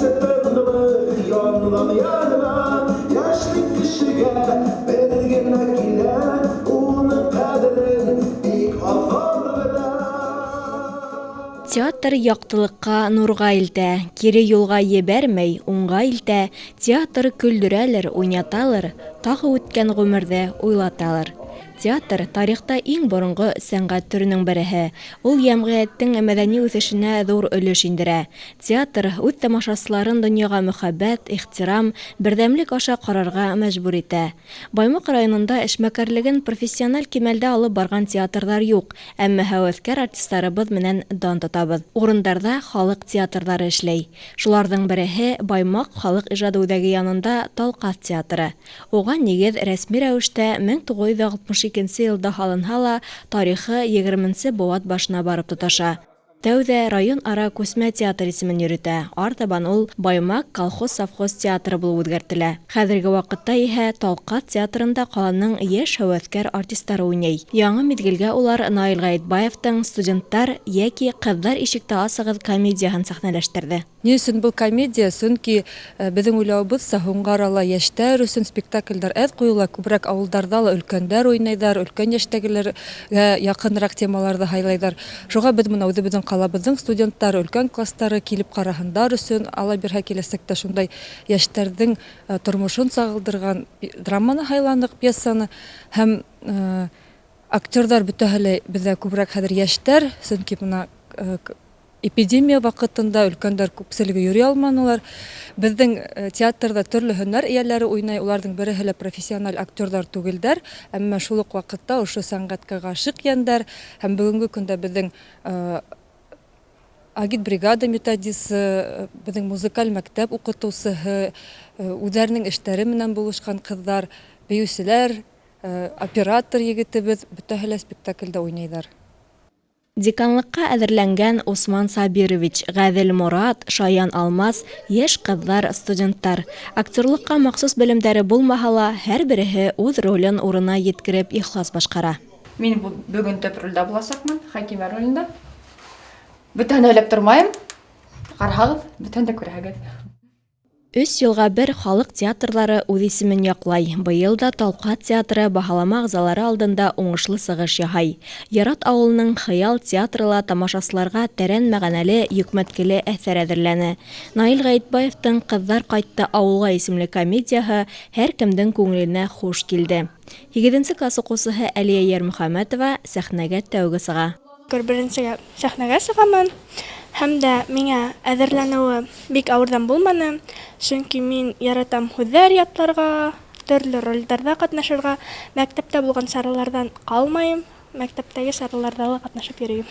Тынлык яннан яна. Яшьлек кешегә бер генә килә, Уның кадерен бик азлар белә. Театр яктылыкка, нурга илтә, кире юлга ебәрмәй, уңга илтә. Театр көлдерәлер, уйнаталыр, тагы үткән гомерҙе уйлаталыр. Театр тарихта иң боронғо сәнғәт төрөнөң береһе. Ул йәмғиәттең мәҙәни үҫешенә ҙур өлөш индерә. Театр үҙ тамашасыларын донъяға мөхәббәт, ихтирам, берҙәмлек аша ҡарарға мәжбүр итә. Баймаҡ районында эшмәкәрлеген профессиональ кимәлдә алып барған театрҙар юҡ, әммә һәүәҫкәр артистарыбыҙ менән дан тотабыҙ. Урындарҙа халыҡ театрҙары эшләй. Шуларҙың береһе Баймаҡ халыҡ ижады үҙәге янында Талҡаҫ театры. Уға нигеҙ рәсми рәүештә 1962 йылда һалынһа ла, тарихы 20-нсе быуат башына барып тоташа. Тәүҙә район-ара күсмә театр исемен йөрөтә. Артабан ул Баймаҡ колхоз-совхоз театры булып үҙгәртелә. Хәҙерге ваҡытта иһә Талҡаҫ театрында ҡаланың йәш һәүәҫкәр артистары уйнай. Яңы миҙгелгә улар Наил Ғәйетбаевтың «Студенттар» йәки «Ҡыҙҙар ишекте асығыҙ» комедияһын сәхнәләштерҙе. Ни өсөн был комедия? Сөнки беҙҙең уйлауыбыҙса, һуңғы арала йәштәр өсөн спектаклдәр әҙ ҡуйыла, күберәк ауылдарҙа ла өлкәндәр уйнайҙар, өлкән йәштәгеләргә яҡыныраҡ темаларҙы һайлайҙар. Шуға беҙ бына үҙебеҙҙең ҡалабыҙҙың студенттары, өлкән кластары килеп ҡараһындар өсөн, Алла бирһә, киләсәктә шундай йәштәрҙең тормошон сағылдырған драманы һайланыҡ, пьесаны. Һәм актерҙар бөтәһе лә беҙҙә күберәк хәҙер йәштәр, сөнки бына эпидемия ваҡытында өлкәндәр күпселеге йөрөй алманылар. Беҙҙең театрҙа төрлө һөнәр эйәләре уйнай, уларҙың береһе лә профессиональ актерҙар түгелдәр, әммә шул уҡ ваҡытта ошо сәнғәткә ғашиҡ йәндәр. Һәм бөгөнгө көндә беҙҙең агитбригада методисы, беҙҙең музыкаль мәктәп уҡытыусыһы, үҙҙәренең эштәре менән булышҡан ҡыҙҙар, бейеүселәр, оператор егетебеҙ, бөтәһе лә спектаклдә уйнайҙар. Деканлыҡҡа әҙерләнгән Усман Сабирович, Ғәҙел Морат, Шаян Алмас, йәш ҡыҙҙар, студенттар. Актерлыҡҡа махсус белемдәре булмаһа ла, һәр береһе үҙ ролен урынына еткереп ихлас башҡара. Мин бөгөн төп ролдә буласаҡмын, Хакимә ролендә. Бөтәһен һөйләп тормайым. Ҡараһағыҙ, бөтәһен дә күрәһегеҙ. 3 йылға бер халыҡ театрҙары үҙ исемен яҡлай. Быйыл да Талҡаҫ театры баһалама ағзалары алдында уңышлы сығыш яһай. Ярат ауылының Хыял театры ла тамашасыларға тәрән мәғәнәле, йөкмәткеле әҫәр әҙерләне. Наил Ғәйетбаевтың «Ҡыҙҙар ҡайтты ауылға» исемле комедияһы һәр кемдең күңеленә хуш килде. 8-нсе класс уҡыусыһы Әлиә Йәрмөхәмәтова сәхнәгә тәүге сыға. Беренсегә сәхнәгә сығамын. Һәм дә миңа әҙерләнеүе бик ауырҙан булманы, сөнки мин яратам һүҙҙәр ятларға, төрлө ролдәрҙә ҡатнашырға, мәктәптә булған сараларҙан ҡалмайым, мәктәптәге сараларҙа ла ҡатнашып йөрөйөм.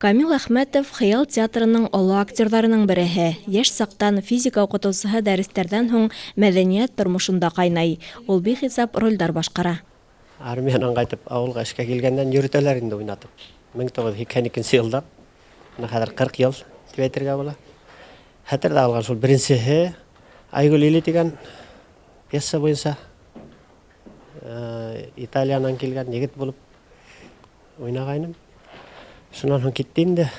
Камил Әхмәтов Хыял театрының оло актерҙарының береһе. Йәш саҡтан физика уҡытыусыһы дәрестәрҙән һуң мәҙәниәт тормошонда ҡайнай. Ул бихисап ролдәр башҡара. Армиянан ҡайтып ауылға эшкә килгәндән йөрөтәләр инде уйнатып. 1982 йылдан. Бына хәҙер 40 йыл тип әйтергә була. Хәтерҙә ҡалған шул беренсеһе Айгөл иле тигән пьеса буйынса Италиянан килгән егет булып уйнағайным. Шунан һуң китте инде.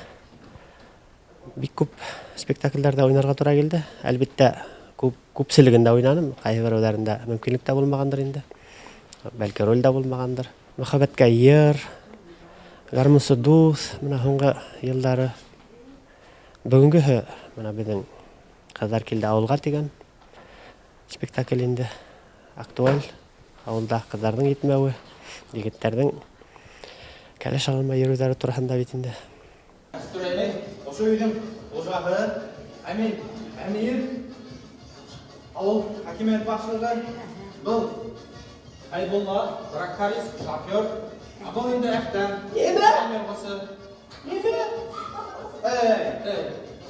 Бик күп спектаклдәрҙә уйнарға тура килде. Әлбиттә, күпселегендә уйнаным. Ҡайһы берәүҙәрендә мөмкинлек тә булмағандыр инде. Бәлки роль дә булмағандыр. Мөхәббәткә йыр, гармунсы дуҫ, бына һуңғы йылдары. Бөгөнгөһө бына беҙҙең Ҡыҙҙар килде ауылға тигән спектакль инде актуаль. Ауылда ҡыҙҙарҙың етмәүе, егеттәрҙең кәләш алмай йөрөүҙәре тураһында бит инде. Ошо өйҙөң хужаһы Әмир, Әмир, ауыл хакимиәт башлығы, был Хәйбулла, тракторист, шофер, ә был инде Әхтәм. Нимә? Нимә? Эй, эй,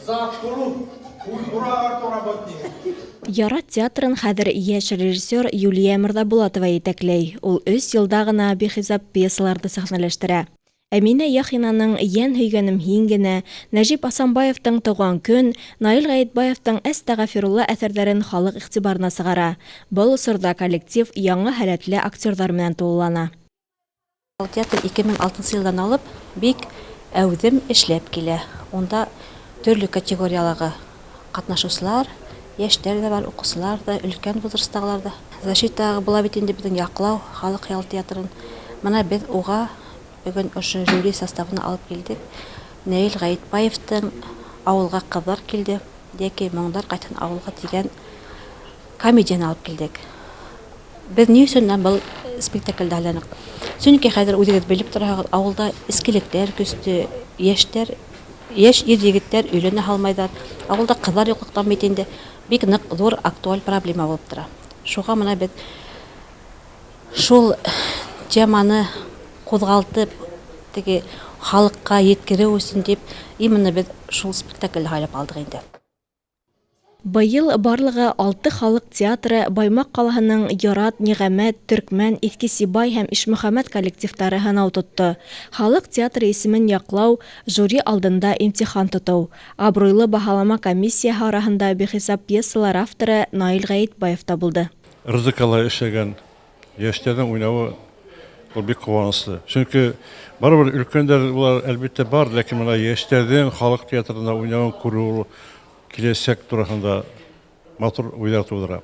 завклуб, культура ағартыу работнигы. Ярат театрын хәҙер йәш режиссер Юлия Мырҙабулатова етәкләй. Ул 3 йылда ғына бихисап пьесаларҙы сәхнәләштерә. Әминә Яхинаның «Йән һөйгәнем һин генә», Нәжип Асанбаевтың «Тыуған көн», Наил Ғәйетбаевтың «Әстәғәфирулла» әҫәрҙәрен халыҡ иғтибарына сығара. Был осорҙа коллектив яңы һәләтле актерҙар менән тулылана. Театр 2006 йылдан алып бик әүҙем эшләп килә. Унда төрлө категориялағы Ҡатнашыусылар, йәштәр ҙә бар, уҡыусылар ҙа, өлкән возрасттағылар ҙа. Защита була бит инде беҙҙең яҡлау халыҡ хыял театрын. Мына беҙ уға бөгөн ошо жюри составына алып килдек. Наил Ғәйетбаевтың Ауылға ҡыҙҙар килде йәки Моңдар ҡайтһын ауылға тигән комедияны алып килдек. Беҙ ни өсөн был спектакльде һайланыҡ? Сөнки хәҙер үҙегеҙ белеп тораһығыҙ, ауылда эскелектәр көстө, йәштәр, йәш ир-егеттәр өйләнә һалмайҙар. Ауылда ҡыҙҙар юҡлыҡтан бит инде бик ныҡ ҙур актуаль проблема булып тора. Шуға мына беҙ шул теманы ҡуҙғалтып, теге халыҡҡа еткереү өсөн тип, именно беҙ шул спектакльде һайлап алдыҡ инде. Быйыл барлығы алты халыҡ театры Баймаҡ ҡалаһының Ярат, Ниғәмәт, Төркмән, Иҫке Сибай һәм Ишмөхәмәт коллективтары һынау тотто. Халыҡ театры исемен яҡлау, жюри алдында имтихан тотоу. Абруйлы баһалама комиссияһы араһында бихисап пьесалар авторы Наил Ғәйетбаев та булды. РЗКла эшләгән йәштәрҙең уйнауы ул бик ҡыуаныслы. Сөнки барыбер өлкәндәр улар әлбиттә бар, ләкин мына йәштәрҙең халыҡ театрында уйнауын күреү ул киләсәк тураһында матур уйҙар тыуҙыра.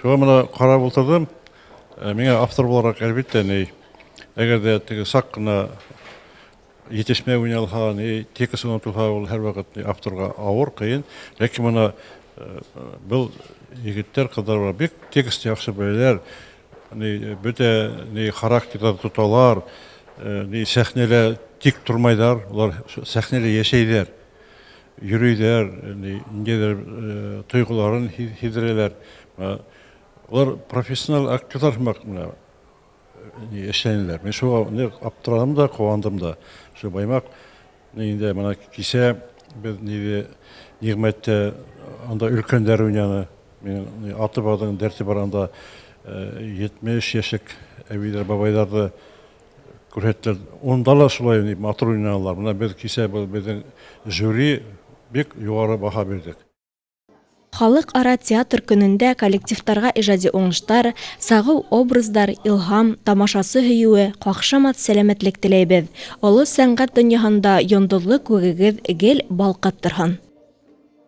Шуға мына ҡарап ултырҙым, миңә автор булараҡ әлбиттә ни, әгәр ҙә теге саҡ ҡына етешмәй уйналһа, ни текст онотолһа, ул һәр ваҡыт авторға ауыр, ҡыйын. Ләкин мына был егеттәр, ҡыҙҙар бик текст яҡшы беләләр, ни бөтә ни характерҙар тоталар, ни сәхнәлә тик тормайҙар, улар сәхнәлә йәшәйҙәр, йөрөйҙәр, ни ниндәйҙер тойғоларын һиҙҙерәләр. Улар профессионал актерҙар һымаҡ менә эшләнеләр. Мин шуға аптыраным да, ҡыуандым да. Шу Баймаҡ инде мына кисә беҙ ниҙе Ниғмәттә анда өлкәндәр уйнаны. Минең аты барҙың дәрте бар анда 70 йәшлек әбейҙәр, бабайҙарҙы күрһәттеләр. Унда ла шулай матур уйнанылар. Мына беҙ кисә был беҙҙең жюри бик юғары баһа бирҙек. Халыҡ-ара театр көнөндә коллективтарға ижади уңыштар, сағыу образдар, илһам, тамашасы һөйөүе, ҡаҡшамаҫ сәләмәтлек теләйбеҙ. Оло сәнғәт донъяһында йондоҙло күгегеҙ гел балҡып торһон.